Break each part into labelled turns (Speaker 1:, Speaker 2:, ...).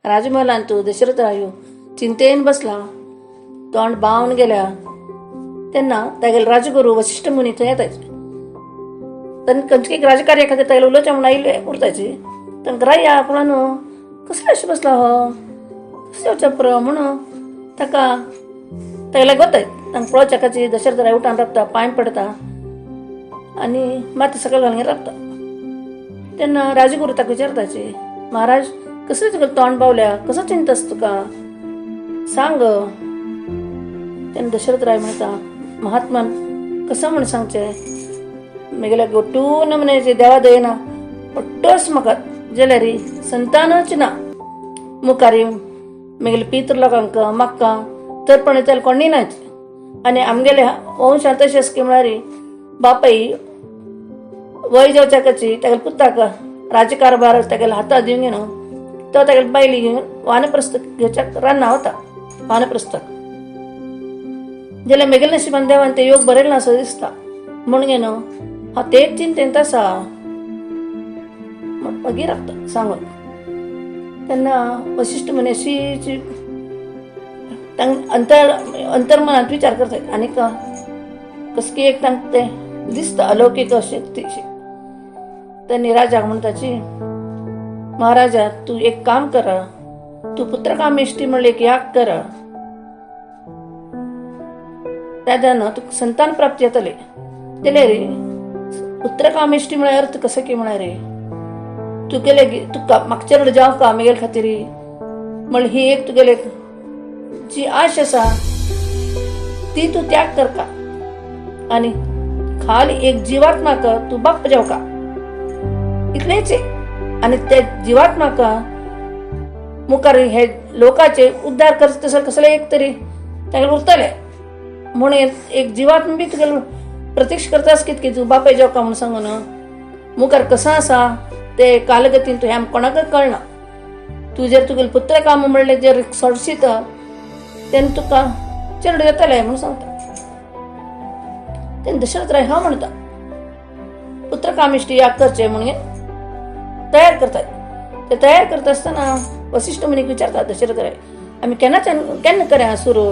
Speaker 1: राजमहलान तूं दशरथ रायो चिंतेन बसला, तोंड बावन गेल्या. तेन्ना तागेले राजगुरू वशिष्ठ मुनी थंय येताय. तांकां खंयचे एक राजकार्या खातीर तागेले उलोवचें म्हणून आयिल्ले उरताची. तांकां राया आपणान कसले अशें बसला हो, कसलें वचप पुरो म्हणून ताका तागेले गोताय. तांकां पळोवच्या खातीर दशरथ राय उठान राबता, पांय पडता आनी माती सकयल घालून राबता. तेन्ना राजगुरू ताका विचारताची, महाराज कसलें तुका तोंड बावल्या, कसो चिंतास तुका सांग. तेन्ना दशरथ राय म्हणटा, महात्मान कसो म्हण सांगचें, म्हगेल्या गोटून म्हणे देवा दयना पट्टोच म्हाका जाल्यार संतानच ना. मुखारी म्हगेले पित्र लोकांक म्हाका तर्पण दिताले कोणी नाच. आनी आमगेले वंशांत तशें आसा की म्हळ्यार बापाय वय जावच्या कची तागेल्या पुताक राजकारभार तागेल्या हातात दिवन घेवन तो तागेले बायली घेवन वानप्रस्थ घेवच्याक रान्ना वता वानप्रस्थाक. जाल्यार म्हगेल्या नशिबान देवान ते योग बरयलें ना असो दिसता म्हूण घेवन हांव तेच चिंतेंत आसा मागीर रावता सांगून. तेन्ना वशिश्ठ मुनी अशी अंतर अंतर्मनात विचार करतात आनी कसकी एक तांकां तें दिसता अलौकीक शक्ती. त्यांनी राजाक म्हणटाची, महाराजा तूं एक काम कर, तूं पुत्रकामेष्टी म्हणले एक याग कर, राजान तुका संतान प्राप्ती जातली. जाल्यार पुत्रकामेष्टी म्हळ्यार अर्थ कसो की म्हळ्यार तुगेले तुका म्हाका चेडूं जावं का म्हगेले खातीर म्हळ्यार ही एक तुगेले जी आश आसा ती तूं त्याग करका आनी खाली एक जिवात्माक तूं बाप जावका इतलेंच. आनी ते जिवात्माक मुखार हे लोकाचे उद्धार करता तसो कसले एक तरी तागेले उरतले म्हूण एक जिवात्मा बी तुगेले प्रत्यक्ष करतास कितकी तूं बापाय जावका म्हूण सांगून मुखार कसो आसा ते कालगतीन तूं हें कोणाकच कळना. तूं जर तुगेले पुत्र काम म्हणलें जर सोडशीत तेन्ना तुका चेडूं जातलें म्हणून सांगता. तेन्ना दशरथ राय हा म्हणटा, पुत्रकामिष्टी याग करचे म्हणून तयार करतात. ते तयार करता आसतना वशिष्ठ मुनीक विचारतात दशरथ राय, आमी केन्नाच्यान केन्ना करें सुरू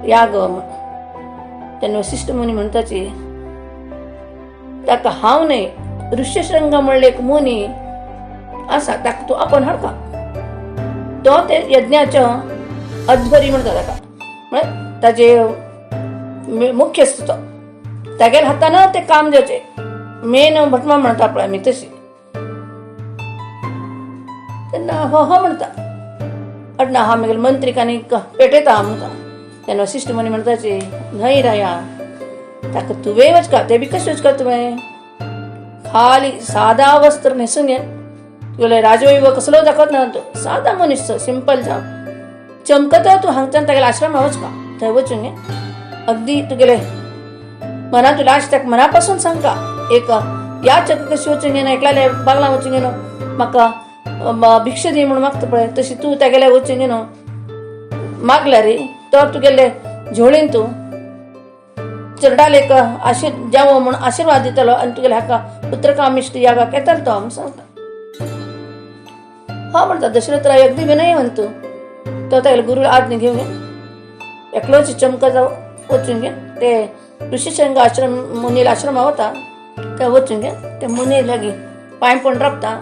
Speaker 1: याग. तेन्ना वशिष्ठ मुनी म्हणटाची, ताका हांव न्हय ऋष्यशृंग म्हणले एक मुनी आसा ताका तूं आपोवन हाडका, तो ते यज्ञाच्या अध्वरी म्हणटा ताका, म्हळ्यार ताजे मुख्यस्थ तो, तागेल्या हातान ते काम जावचें, मेन भटमा म्हणटा पळय आमी तशी. तेन्ना हो हो म्हणटा, अडना हा म्हगेले मंत्रीक आनी पेटयता म्हणटा. तेन्ना वशिष्ठ मुनी म्हणटाची, न्हय राया ताका तुवें वचका, ते बी कशें वचका तुवें खाली सादा वस्त्र न्हेसून घे, तुगेले राजवैभव कसलो दाखोवत ना, तूं सादा मनीस सिंपल जाव चमकता, तूं हांगच्यान तागेल्या आश्रमा वचका, थंय वचून घे अगदी तुगेले मनात तुला आश ताका मनापासून सांगका एक याचक कशी वचून घेना एकल्याले बागला वचून घेनो म्हाका भिक्षा दी म्हणून मागता पळय तशी तूं तागेल्या वचून घेनो मागल्या रे तर तुगेले झोळीन तूं चेरडाल एक आशीर जावो म्हणून आशीर्वाद दितलो आनी तुगेले हाका पुत्रकामिष्ट यागाक येतलो तो म्हणून सांगता. हा म्हणटा दशरथ राय अगदी विनयवंत, तो तागेले गुरू आज्ञा घेवन एकलोच चमका जाव वचून घे ते ऋषिशृंग आश्रम मुनील आश्रमा वता, ते वचून घे ते मुनी लागीं पांय पडून राबता,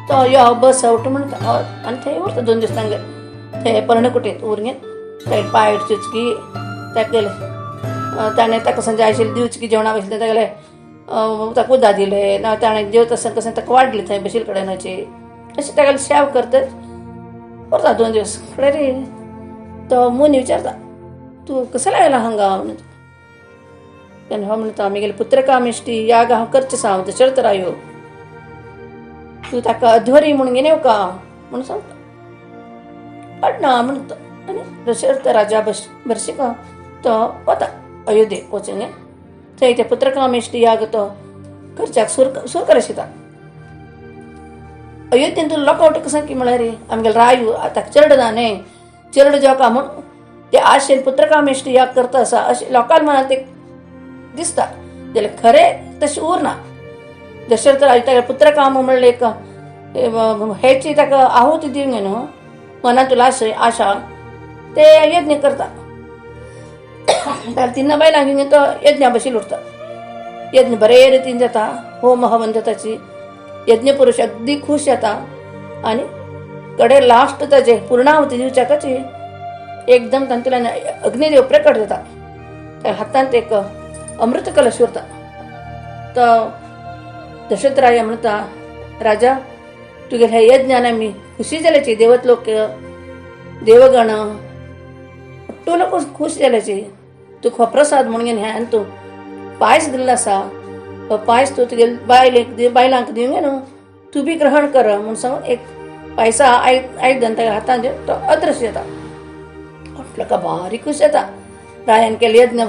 Speaker 1: तो यो बस उठ म्हणटा आनी थंय उरता 2 दीस तांगेर थंय पर्णकुटींत उरून घे तागेले पांय चुचकी तागेले ताणें ताका सांजे आशिल्लें दिवचकी जेवणा बशिल्लें तागेले ताका उदक दिलें ना ताणें जेवता आसतना कशें ताका वाडलें थंय बशिल्ले कडेन अशें तागेले सेवा करतच उरता 2 दीस. फुडें रे तो मुनी विचारता तूं कसो आयला हांगा म्हणून. तेन्ना हो म्हणटा म्हगेले पुत्रकामिष्टी याग हांव करचें आसा, हांव दशरथ रायो, तूं ताका अध्वरी म्हणून घेवन येवका म्हणून सांगता. अडना म्हणटा आनी दशरथ राजा बरशिका तो वता अयोध्येक वचून थंय ते पुत्रकामेष्टी याग तो करच्याक सूर करशिता. अयोध्येंत लोकां कसं की म्हळ्यार आमगेले रायू आतां चेरड ना न्हय, चेरड जावका म्हूण ते आशेन पुत्रकामेष्टी याग करता आसा अशें लोकांक मनात ते दिसता, जाल्यार खरें तशें उरना. दशरथ राज तागेले पुत्रकाम म्हणलें एक हेची ताका आहुती दिवंक न्हू मनांतूल आशय आशा ते यज्ञ करता. ताका तिन्ना बायलांक घेवन तो यज्ञा बशील उरता. यज्ञ बरे रितीन जाता, होम हवन जाताची, यज्ञपुरुष अगदी खुश जाता आनी कडे लास्ट ताजे पूर्णाहुती दिवच्याकची एकदम तांतूल्यान अग्निदेव प्रकट जाता. त्या हातांत एक अमृत कलश उरता. तो दशरथ राजा म्हणटा, राजा तुगेल्या ह्या यज्ञान आमी खुशी जाल्याची, देवत लोक देवगण तूं लोक खुश जाल्याची, तुका हो प्रसाद म्हणून ह्यान तूं पायस दिल्लो आसा, हो पायस तूं तुगे बायलेक बायलांक दिवंक न्हू, तूं बी ग्रहण कर म्हूण सांगून एक पायसा आयदन ताच्या हातान दिवन तो अदृश्य जाता. म्हटलं का भारी खुश जाता, रायान केले यज्ञ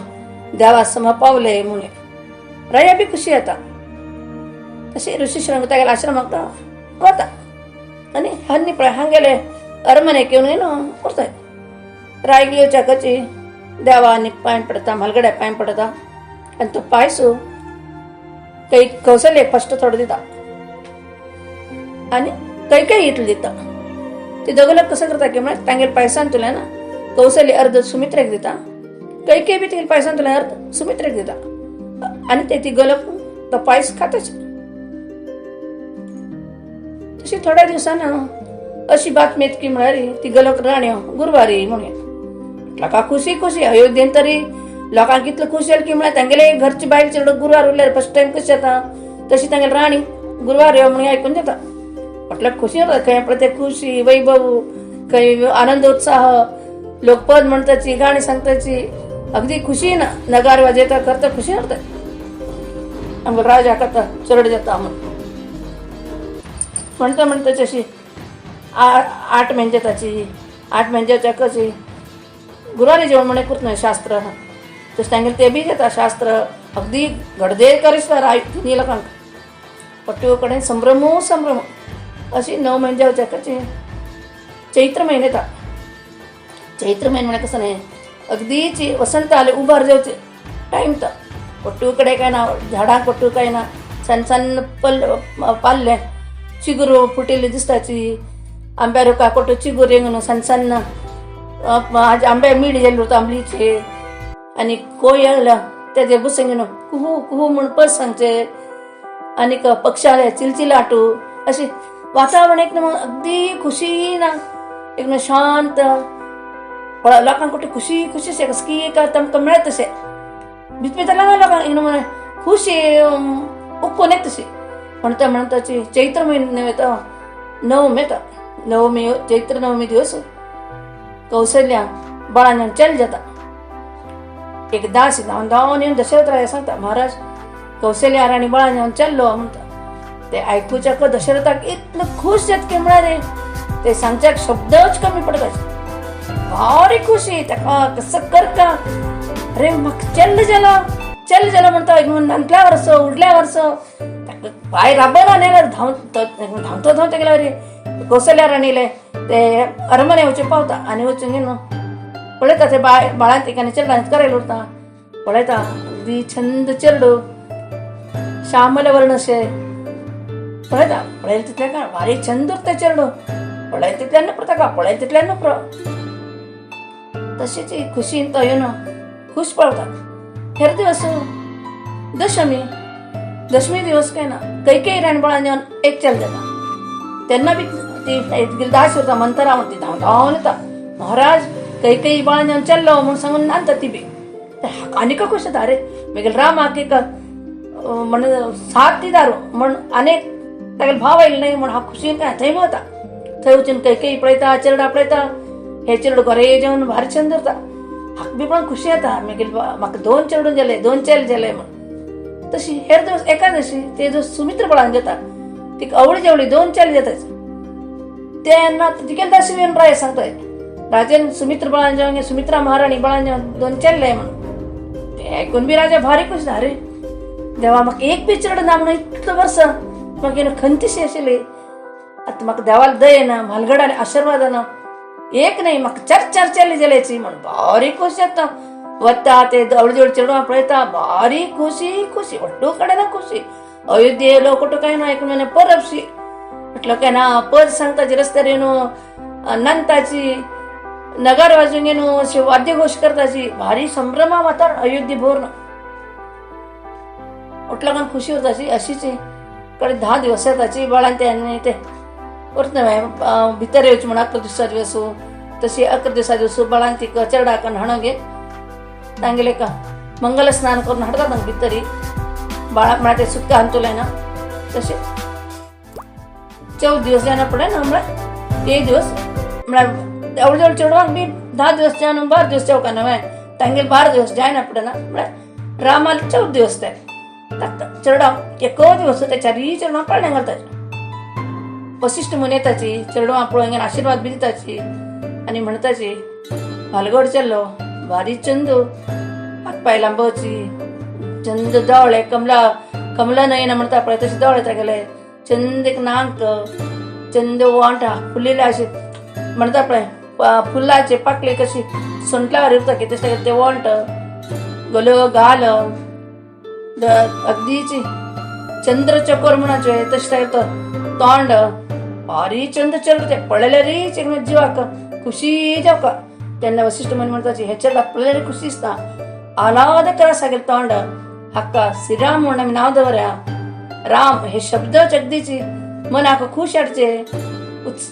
Speaker 1: देवा समा पावले म्हणून राया बी खुशी जाता. तशें ऋषी तागेल्या आश्रमाक तो वता आनी हन्नी पळय हांगेले अरमनेक येवन न्हू उरताय. रायक येवच्याकची देवा आनी पांय पडता, म्हालगड्या पांय पडता आनी तो पायसो काही कौशल्यक फस्ट थोडो दिता आनी कैकेयी इतलो दिता. ते दोग लोक कसो करता की म्हळ्यार तांगेले पायसान तुल्यान कौशल्य अर्द सुमित्रेक दिता, कैकेयी बी तेगेले पायसान तुल्यान अर्द सुमित्रेक दिता आनी ते तिगो लोक तो पायस खाताच. तशी थोड्या दिवसान अशी बातमी येत की म्हळ्यार ती गलक राण्यो गुरवारी म्हणून लोकांक खुशी खुशी अयोध्येन तरी लोकांक कितलो खुश जालें की म्हळ्यार तांगेले घरची बायल चेडो गुरवार उरल्यार फर्स्ट टायम कशी जाता तशी तांगेली राणी गुरवार यो म्हणून आयकून जाता. म्हटल्यार खुशी जाता, खंय प्रत्येक खुशी वैभव, खंय आनंद उत्साह, लोक पद म्हणताची, गाणी सांगताची, अगदी खुशी ना नगार वाजयता करता खुशी जाता. आमकां राजा करता चरड जाता म्हणून म्हणता म्हणता अशी 8 महिने ताची 8 महिन्याच्या कशी गुरुवारी जेवण म्हणे करत न्हय शास्त्र तशें तांगेलें ते बी जाता शास्त्र अगदी गडदे करिसता राय तिनी लोकांक पट्ट्यो कडेन संभ्रमू संभ्रम. अशी 9 म्हयने जावच्या कशी चैत्र म्हयने येता. चैत्र म्हयने म्हळ्यार कसं न्हय अगदीच वसंत आले उबार जावचे टायम तो पट्टू कडेन काय ना झाडांक पट्टू काय ना सन्न सन्न पल पाल्ले चिगुरू फुटिल्ली दिसताची, आंब्या रुखा कोटो चिगूर येवन सन्न सन्न आंबे मीठ जाल्ले उरता आंबलीचे आनी कोयल तेजे बुसंगीन कुहू कुहू म्हूण पद सांगचे आनीक पक्षाले चिलचिलाटू अशी वातावरण एकदम अगदी खुशी ना एकदम शांत लोकांक कुठे खुशी खुशी अशें कसकी तांकां मेळत तशें भितर लोकांक एकदम खुशी उक्कून येता तशी. म्हणटा म्हणटा चैत्र म्हयने येता नवमी येता, नवमी चैत्र नवमी दिवस कौशल्या बाळान चल जाता. एक दास धांवन धांवन येवन दशरथ राया सांगता, महाराज कौशल्या राणी बाळान येवन चल्लो म्हणटा. ते आयकुच्याक दशरथाक इतलो खुश जात की म्हळ्यार ते सांगच्याक शब्दच कमी पडता, भारी खुशी ताका कसं करता अरे म्हाका चल्ल जालो चल्ल जालो म्हणटा, नांतल्या वर्स उडल्या वर्स ताका पांय राबना न्ही धांवतो धांवतो गेल्यावर कौशल्या राणीले ते अरमने वचून पावता आनी वचून न्हू पळयता ते बाय बाळांत एकाने चेडवान करायला उरता पळयता अगदी छंद चेडू श्यामल वर्ण अशे पळयता पळयता तितल्या का भारी छंद उरता चेडू पळयता तितल्यान न्हू ताका पळयता तितल्यान न्हू तशीच खुशीन तो येवन खुश पळता. हेर दिवस दशमी, दशमी दिवस काय ना कैकेयी राणी बाळान येवन एक चल जाता. तेन्ना बी ती दास उरता मंतरा म्हणटा ती धांव धांवन येता, महाराज कैकेयी बाळान येवन चल्लो म्हूण सांगून आणता ती बी आनीक खुश जाता. अरे मागीर रामाक एक म्हण साथ दिदारो म्हण अनेक तागेलो भाव आयलो न्हय म्हण हांव खुशीन काय थंय बी वता. थंय वचून कैकेयी पळयता, चेरडा पळयता, हे चेडू घरे जेवन भारी छंद उरता, हाका बी पण खुशी येता मागीर म्हाका 2 चेडूं जाले 2 चेले जाले म्हण. तशी हेर दिवस एकादशी ते जो सुमित्र बळान जाता तिका अवळी जेवळी 2 चेले जाता तेन्ना तिगेले दासी येवन राय सांगताय राजन सुमित्र बळान जेवन सुमित्रा महाराणी बळान जेवन 2 चेले म्हणून. ते आयकून बी राजा भारी खुश, अरे देवा म्हाका एक बी चेडूं ना म्हणून इतलो वर्स म्हाका खंतीशी आशिल्ली, आतां म्हाका देवाला दयेना म्हालगडाले आशिर्वादान एक नाही म्हाका 4 4 चेले जाल्याची म्हण भारी खुश जाता. वता ते अवळी जवळ चेडवां पळयता भारी खुशी खुशी वट्टू कडेन खुशी अयोध्ये लोक कुठं काय ना ऐकून परबशी म्हटलं काय ना पद सांगताची रस्त्यार येऊन नंताची नगार वाजून येऊन असे वाद्यघोष करताची, भारी संभ्रमा वातावरण अयोध्ये भोर. उठलं का खुशी होताची अशीच कडे 10 दिवस येताची बाळान त्याने ते परत नव्हे भितर येवची म्हणून 11 दिवसा दिवस, तशी 11 दिवसा दिवस बाळान ती चेरडाकन हणगे तांगेले का मंगल स्नान करून हाडतात ना भितरी बाळा म्हणा ते सुटका हाणतोले ना, तसे 14 दिवस जाणं पडे ना. म्हळ्यार ते दिवस म्हळ्यार एवढे जवळ चेडवांक बी 10 दिवस जाणं 12 दिवस चौका नव्हे तांगेले 12 दिवस जायना पडे ना. म्हळ्यार रामाला 14 दिवस ते चेडवां एक दिवस ते चारय चेडवां पाळणे घालतात. वशिष्ठ मुनी येताची चेडवां पळोवन आशिर्वाद बी दिताची आनी म्हणताची भालगड चेल्लो भारी चंदू, हात पाय लांबोवची, चंद दोळे कमला कमला नयना म्हणता पळय तशे दोळे तागेले, चंद एक नाक, चंद ओंठ फुललेले अशे म्हणता पळय फुलाचे पाकळे कशी सोंटल्यावर उरता की तशे ते ओंठ, गलो गाल अगदीची चंद्रचकोर म्हणाचे तशें तो तोंड, भारी चंद चेडूं ते पळयल्यारच एक जिवाक खुशी जावका. तेन्ना वशिष्ठ मुनी म्हणताची हे चेडवाक पळयल्यार खुशी दिसता, आल्हादकर आसा गेलें तोंड, हाका श्रीराम म्हणून आमी नांव दवरया. राम हे शब्द अगदीची मनाक खूश हाडचे,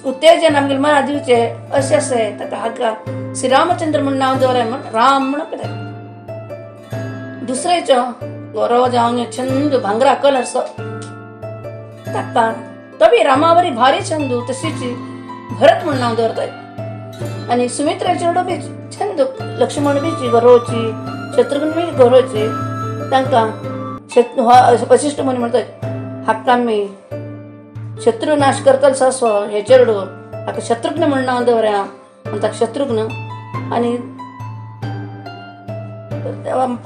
Speaker 1: उत्तेजन आमगेले मनाक दिवचे अशें आसा, ताका हाका श्रीरामचंद्र म्हणून नांव दवरया म्हण राम म्हणून कितें. दुसरेचो गोरो जावन छंद भांगरा कलरचो ताका तो बी रामावरी भारी छंदू तशीच भरत म्हणून नांव दवरताय. आनी सुमित्रा चेडो बी छंद, लक्ष्मण बीची गोरोची, शत्रुघ्न बी गोरोची, तांकां वशिष्ठ मुनी म्हणतात हाका आमी शत्रू नाश करतलो ससो हे चेडू, हाका शत्रुघ्न म्हणून नांव दवरया म्हणटा शत्रुघ्न. आनी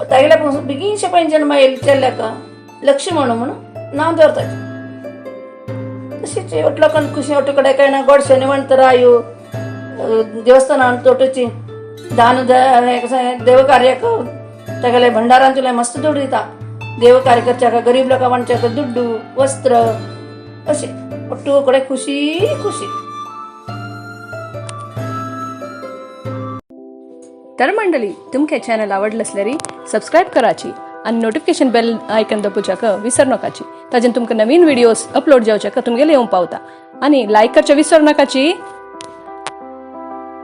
Speaker 1: तागेल्या पासून बेगीनशे पळय जन्मा येयले चेडल्याक लक्ष्मण म्हणून नांव दवरतात. तशीच लोकांक खुशी ಒಟ್ಟು कडेन काय ना गोडशें निवणत रायू देवस्थानान तोटची दान देवकार्याक तागेले भंडारान तुला मस्त दुडू दिता, देवकार्य करच्याक गरीब लोकां वांटच्याक दुड्डू वस्त्र अशें ಒಟ್ಟು कडेन खुशी खुशी.
Speaker 2: तर मंडळी, तुमके चॅनल आवडलं असल्यारी सबस्क्राईब कराची आणि नोटिफिकेशन बेल आयकन दाबूच्याक विसर नकाची, ताजेन तुमकां नवीन व्हिडिओज अपलोड जावच्याक तुमगेले येवंक पावता. आणि लायक करच्या विसर नकाची.